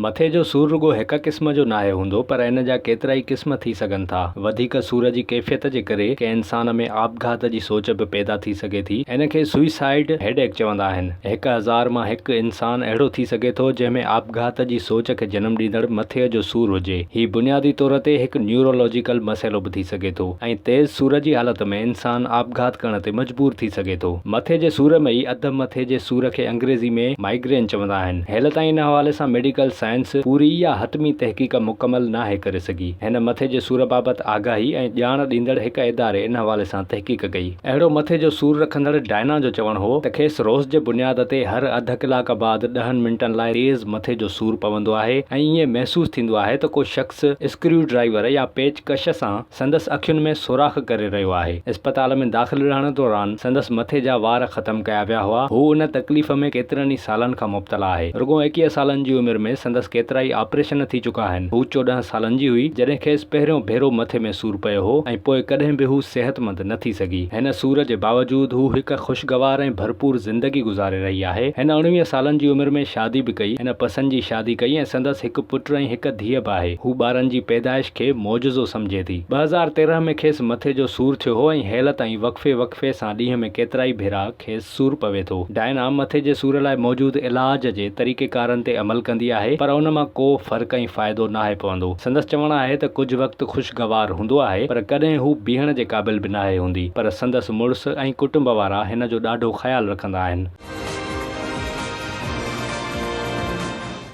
مٿي جو سور رڳو هڪ قسم جو ناهي هوندو پر ان جا ڪيترائي قسم ٿي سگهن ٿا. وڌيڪ سور جي ڪيفيت جي ڪري ڪنهن انسان ۾ آپگهات جي سوچ به پيدا ٿي سگهي ٿي. ان کي سوئيسائيڊ هيڊيڪ چوندا آهن. 1000 مان هڪ انسان اهڙو ٿي سگهي ٿو جنهن ۾ آپگهات جي سوچ کي جنم ڏيندڙ مٿي جو سور هجي. هي بنيادي طور تي هڪ نيورولوجيڪل مسئلو به ٿي سگهي ٿو ۽ تيز سور جي حالت ۾ انسان آپگهات ڪرڻ تي مجبور ٿي سگهي ٿو. مٿي جي سور ۾ ئي اڌ مٿي جي سور کي انگريزي ۾ مائيگرين چوندا آهن. هيل تائين ان حوالي سان ميڊيڪل سائنس پوري يا حتمي تحقيق مڪمل ناهي ڪري سگهي. هن مٿي جي سور بابت آگاهي ۽ ڄاڻ ڏيندڙ هڪ اداري ان حوالي سان تحقيق ڪئي. اهڙو مٿي جو سور رکندڙ ڊائنا جو چوڻ هو ته کيس روز جي بنياد تي هر اڌ ڪلاڪ بعد ڏهن منٽن لاء تيز مٿي جو سور پوندو آهي ۽ ائين محسوس ٿيندو آهي ته ڪو شخص اسڪريو ڊرائيور يا پيچ ڪش سان سندس اکين ۾ سوراخ ڪري رهيو آهي. اسپتال ۾ داخل رهڻ دوران سندس مٿي جا وار ختم ڪيا ويا هئا. هو ان تڪليف ۾ ڪيترن ئي سالن کان مبتلا آهي. رڳو 21 سالن جي عمر ۾ سندس ڪيترائي آپريشن ٿي چڪا آهن. هو 14 سالن جي هئي جڏهن کيس پهريون ڀيرو مٿي ۾ سور پيو هو ۽ پوء ڪڏهن به هو صحتمند نه ٿي سگهي. هن سور جي باوجود هو هڪ خوشگوار ۽ ڀرپور زندگي گذاري رهي آهي. هن 19 سالن جي عمر ۾ شادي به ڪئي. هن پسند جي شادي ڪئي ۽ سندس هڪ پٽ ۽ هڪ ڌيء به آهي. هو ٻارن جي پيدائش کي معجزو سمجهي ٿي. 2013 ۾ کيس مٿي جو سور ٿيو هو ۽ هيل تائين وقفي وقفي سان ڏينهن ۾ ڪيترائي ڀيرا کيس سور پوي ٿو. ڊائنا مٿي جي سور لاء موجود علاج جي طريقيڪارن تي عمل ڪندي آهي پر ان مان ڪو فرق ۽ فائدو ناهي پوندو. سندس چوڻ آهي ته ڪجهه وقت خوشگوار هوندو آهي پر ڪڏهن هو بيهڻ جي قابل به ناهي هوندي پر سندس مڙس ۽ ڪٽنب وارا هن جو ڏاڍو خيال رکندا آهن.